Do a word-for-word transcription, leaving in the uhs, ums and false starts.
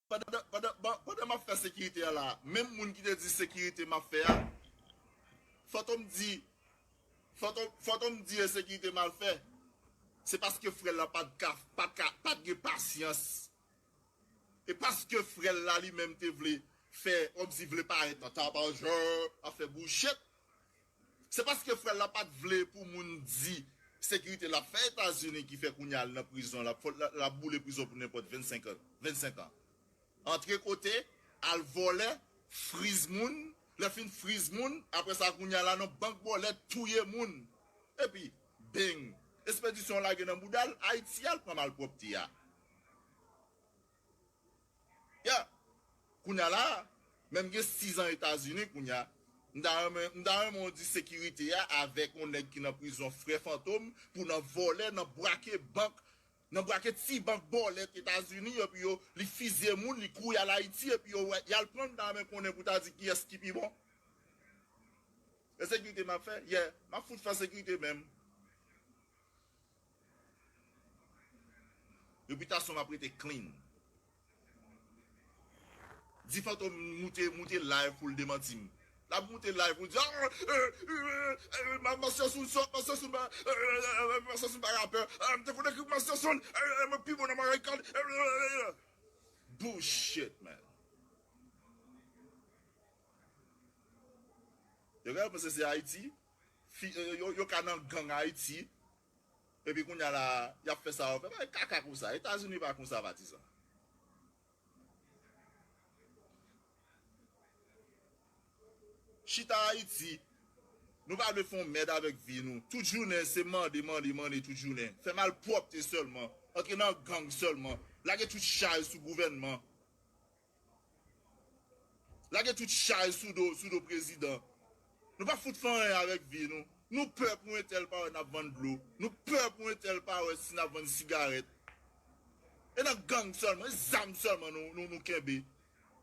Pandan, pandan, ban- pandan m ap fè sekirite a la, menm moun ki te di sekirite m ap fè a, Fantom di, Fantom, Fantom di e sekirite m al fè. Se paske frè l la pa t ka, pa t ka, pa t gen pasyans. E paske frè l la li menm te vle fè, kòmsi vle parèt nan tapajan, ap fè bouchèt. Se paske frè l la pa t vle pou moun di sekirite l ap fè Etazini ki fè kounye a l nan prizon, l ap, fò- l ap boule prizon pou nenpòt vennsenk an. Vennsenk an. Antre kote, al vòlè, friz moun, lè fin friz moun, apre sa kounye a la nan bank bòlèt touye moun. Epi, beng, espedisyon lage nan bouda l, Ayiti al pran malpwòpte a. Ya, kounye a la, menm gen sis an Etazini kounye a, m ta renmen, m ta renmen w di sekirite a avèk yon nèg ki nan prizon, frè Fantom, pou nan vòlè, nan brake bank, nan brake ti bank bòlèt Etazini, epi yo, li fizye moun, li kouri al Ayiti, epi yo, wè, y al pran l, m ta renmen konnen pou ta di kiyès ki pi bon. E sekirite m ap fè? Yeah, m ap fout fè sekirite menm. Repitasyon m ap rete clean. Di Fantom moute, moute live pou l demanti m. L ap moute live pou l di, ah, euh, euh, euh, ma- Master Sound sòt, Master Sound pa, euh, euh, euh, Master Sound pa rapè. Ah, m te konn ekri Master Sound, euh, euh, mwen pi bon nan American. Euh, euh, euh, euh. Bullshit, man. Yo ka panse se Ayiti. Fi- Yo, yo, yo ka nan gang Ayiti. Epi kounye a la, y ap fè sa yo fè. Bagay kaka konsa. Etazini pa konsa, patizan. Chita Ayiti. Nou pa vle fè yon mèd avèk vi nou. Tout jounen, se mande, mande, mande tout jounen. Fè malpwòpte sèlman. Antre nan gang sèlman. Lage tout chay sou gouvènman. Lage tout chay sou do, sou do prezidan. Nou pa fout fè anyen avèk vi nou. Nou pè pou entèl pa wè n ap vann dlo. Nou pè pou entèl pa wè si n ap vann sigarèt. E nan gang sèlman, e zam sèlman nou, nou, nou kenbe.